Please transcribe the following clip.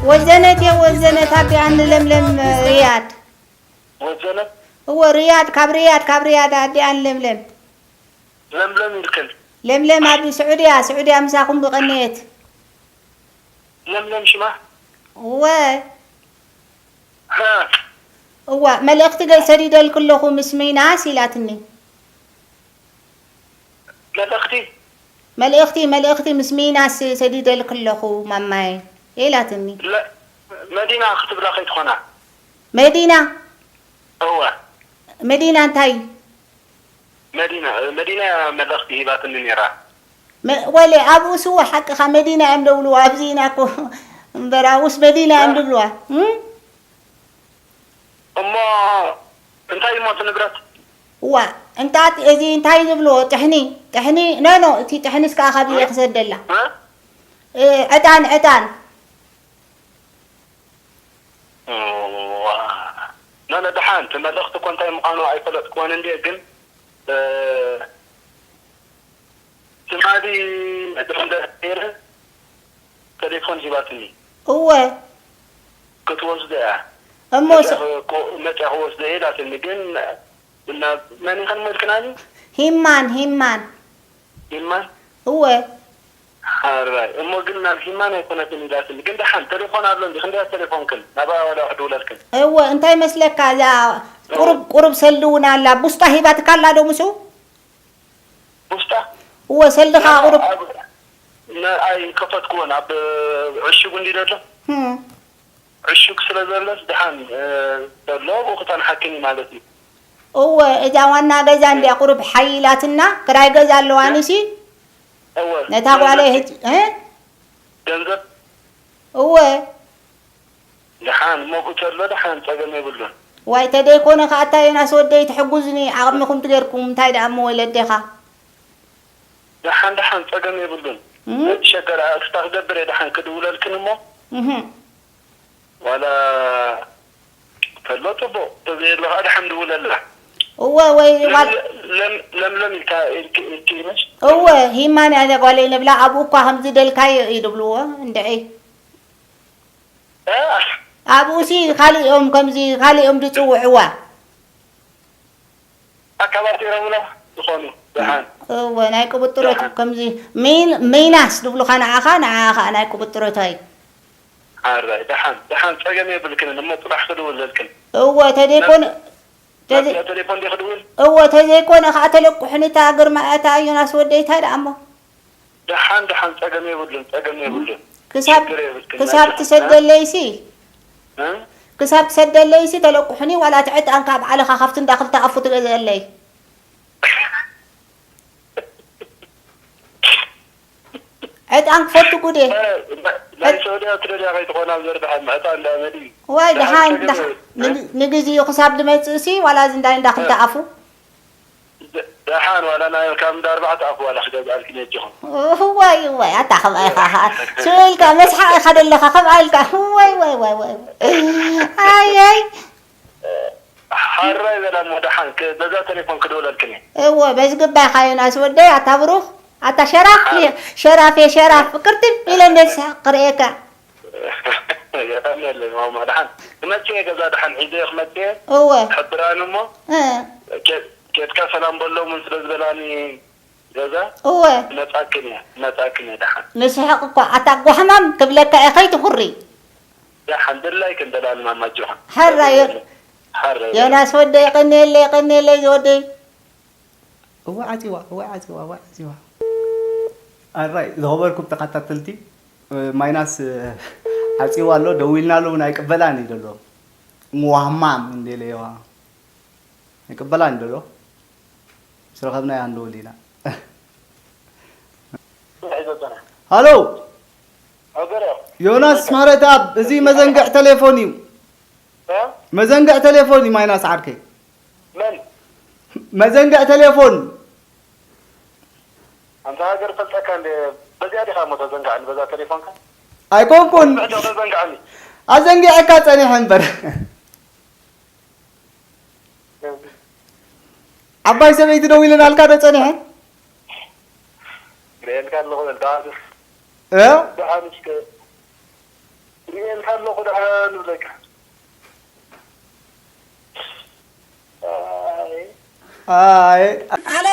ወዘነት እየ ወዘነት ኣዲኣን ለምለም ሪያድ። ወዘነት? እወ ሪያድ፣ ካብ ሪያድ፣ ካብ ሪያድ ኣዲኣን ለምለም። ለምለም ኢልክን? ለምለም ኣብ ስዑድያ፣ ስዑድያ ምሳኹም ዝቐነየት። ለምለም ሽማ? እወ። ሃ። እዋ፣ መልእኽቲ ገ-፣ ሰዲደልኪ ኣለኹ ምስ ሚናስ ኢላትኒ። መልእኽቲ? መልእኽቲ፣ መልእኽቲ ምስ ሚናስ ሰዲደልኪ ኣለኹ ማማየ ኢላትኒ። ለ-፣ መዲና ክትብላ ከይትኾና? መዲና? እወ። መዲና እንታይ? መዲና፣ መዲና እያ መልእኽቲ ሂባትኒ ነይራ። መ-፣ ወለ ኣብኡስ እወ ሓቅኻ መዲና እዮም ደብልዋ። ኣብዚ ኢና እኮ እምበር ኣብኡስ መዲና እዮም እ? ድብልዋ። እም? እሞ እንታይ እሞ እቲ ንብረት? እዋ፣ እንታት እዚ እንታይ ዝብልዎ? ጥሕኒ፣ ጥሕኒ፣ ኖ፣ ኖ፣ እቲ ጥሕኒስ ከኣ ካብዚ እየ እ? ክሰደላ። እ? እ፣ ዕጣን፣ ዕጣን። እዋ። ኖ፣ ኖ፣ ደሓን፣ እቲ መልእኽቲ እኮ እንታይ ምዃኑ ኣይፈለጥክዎን እንድየ፣ ግን፣ እ፣ ትማሊ መድረኽ እንደ ነይረ ተሌፎን ሂባትኒ። እወ። ክትወስዶ እያ። እሞ መጽያ ስ- ክወ-፣ መጽያ ክወስዶ እየ ኢላትኒ፣ ግን ናብ መን ኢኸን መልክናኒ? ሂማን፣ ሂማን። ሂማን? እወ። ሓራይ። እሞ ግን ናብ ሂማን ኣይኮነትን ኢላትኒ። ግን ደሓን ተሌፎን ኣሎ እንዲ፣ ክንደያ ተሌፎንክን? ናብኣ ዋላ ክድውለልክን? እወ፣ እንታይ መስለካ፣ እዛ እወ። ቁሩብ፣ ቁሩብ ሰልዲ እውን ኣላ። ቡስጣ ሂባትካ ኣላ ዶ ምስኡ? ውስጣ እወ፣ ሰልድኻ ናብኣ ኣቑርብ። ኣብ፣ ነ-፣ ኣይከፈትኩዎን። ኣብ ዕሹግ እንዲ ዘሎ? ህም። ዕሹግ ስለ ዘሎስ፣ ደሓን፣ እ፣ ዘሎ ኣብኡ ክጸንሓክን እዩ ማለት እዩ። እወ፣ እዛ ዋና ገዛ እንድያ ቁሩብ ሓይላትና፣ ክራይ ገዛ ኣለዋኒሲ። እወ፣ ነታ ጓለይ ገንዘብ፣ ሕጂ፣ እ? ገንዘብ? እወ። ደሓን፣ እሞ ብተሎ ደሓን፣ ጸገም የብሉን። ዋይ፣ ተደይኮነ ከኣ፣ እታ ዮናስ ወደይ፣ ትሕጉዝኒ፣ ዓቕምኹም ትገርኩም፣ እንታይ ደኣ እሞ ወለዴኻ። ደሓን፣ ደሓን፣ ጸገም የብሉን። እም? ነቲ ሸገር ኣእትታ ክገብር እየ፣ ደሓን ክድውለልክን እሞ። እህ። ዋላ ተሎ ጽቡቕ፣ ተዘየሎ ከኣ ደሓን ድውለላ። እወ፣ ወይ፣ ዋል- ለም-፣ ለም-፣ ለምለም ኢልካ፣ ኢልክ-፣ ኢልክ ይመሽ? እወ፣ ሂማን እያ እዛ ጓለይ ንብላ፣ ኣብኡ እኳ ከምዚ ደልካዮ እዩ ድብልዎ፣ እንድዒ። እ? ኣብኡሲ ካሊኦም ከምዚ፣ ካሊኦም ድጽውዕዋ። ኣካባቢሮምና ዝኾኑ ደሓን። እወ፣ ናይ ቅብጥሮት ደሓን። ከምዚ ሚን-፣ ሚናስ ድብሉኻ ንዓኻ፣ ንዓኻ ከኣ ናይ ቅብጥሮታይ። ሓራይ፣ ደሓን፣ ደሓን፣ ጸገም የብልክንን፣ እሞ ጽባሕ ክድውለልክን። እወ፣ ተደይኮነ፣ ናብ፣ ናብ ተዘይ-፣ እዛ ቴሌፎን ድየ ክድውል? እወ፣ ተዘይኮነ ከኣ ተለቁሕኒ እታ ግርማ፣ እታ ዮናስ ወደይ፣ እንታይ ደኣ እሞ? ደሓን፣ ደሓን፣ ጸገም የብሉን፣ ጸገም የብሉን። ክሳብ፣ ሽግር የብልክን፣ ክሳብ ናይ ትሰደለይሲ፣ እ? ክሳብ ትሰደለይሲ ተለቁሕኒ፣ ዋላ እቲ ዕጣን ካብ ዓለኻ ካብቲ እንዳ ክልተ ኣፉ ትገዝአለይ። ዕጣን ክፈቱ ጉዴ። እ፣ ናይ ዕጥ- ሰዑድያ ትደልያ ከይትኾና ዘርግሐን ዕጣን እንዳ መዲ። ዋይ፣ ደሓን ደሓን፣ ጸገም ደሓን። የብሉን። ንግ-፣ ንግዜኡ ክሳብ ዝመጽእሲ፣ ዋላ እዚ እንዳ፣ እንዳ ክልተ እ። ኣፉ። ደ-፣ ደሓን ዋላ ናይ ካብ እንዳ ኣርባዕተ ኣፉ ዋላ ክገዝኣልኪ ነጀኹም። እዋይ፣ እዋይ፣ ኣታ ከምኣ ኢኻ ኸኣ። ስቕ ኢልካ መስሓቕ ኢኻ ዘለኻ፣ ከምኣ ኢልካ። እዋይ፣ ዋይ፣ ዋይ፣ ዋይ። ኣይ፣ ኣይ። ሓራይ በላ እሞ ደሓን ክ-፣ በዛ ቴሌፎን ክድውለልክን እየ። እወ፣ በዚ ግባይ ኢኻ ዮናስ ወደይ፣ ኣታ ብሩኽ፣ ኣታ ሸራፍ፣ ሓር- ሸራፍ፣ ሸራፍ፣ ቅርጥም ኢለ እንደሳ ክርእየካ። የቐንየለይ ማማ፣ ደሓን ክመጽእ እየ፣ ገዛ ደሓን ሒዘ እየ ክመጽእ እየ። እወ። ሕብራን እሞ፣ እ። ኬ-፣ ኬድካ ሰላም በሎም እውን ስለ ዝበላኒ ገዛ፣ እወ። ክመጻክን እየ፣ ክመጻክን እየ ደሓን። ንስሕቕ እኳ፣ ኣታ ጓሕማም ክብለካ እየ፣ ከይትኹሪ። ደሓን፣ ድላይክን ደላኒ ማማ፣ ኣጆኽን። ሓራይ፣ ሓራይ፣ ዮናስ ወደይ፣ የቐንየለይ፣ የቐንየለይ ዝወደይ። እወ ዓጺዋ፣ እወ ዓጺዋ፣ እወ ዓጺዋ። ኣራይ፣ ዝኸበርኩም ተኸታተልቲ፣ ማይናስ ዓጺዋ ኣሎ፣ ደዊልናሉ እውን ኣይቅበላን እዩ ዘሎ። ዋማም እንዴለዋ። ኣይቅበላን እዩ ዘሎ። ምስ ረኸብናያ ክንድውል ኢና። ሃሎ። ዮናስ ማረትኣብ፣ እዚ መዘንግዕ ቴሌፎን እዩ። እ? መዘንግዕ ቴሌፎን እዩ ማይናስ ዓርከይ። መን? መዘንግዕ ቴሌፎን። ኣንታ ሃገር ፈልጠካ እንደ በዚኣ ዲኻ እሞ ተዘንግዓኒ በዛ ቴሌፎንካ? ኣይኮንኩን። ብሕቶ ተዘንግዓኒ። ኣዘንጊዐካ ጸኒሐ እምበር። ዓባይ ሰበይቲ ደዊለናልካ ዶ ጸኒሐን? ርእየልካ ኣለኹ በል፣ ደሓን። እ? ደሓን እስከ። ይእልካ ኣለኹ ደኣ ንብለካ። ኣይ። ኣይ ኣሎ።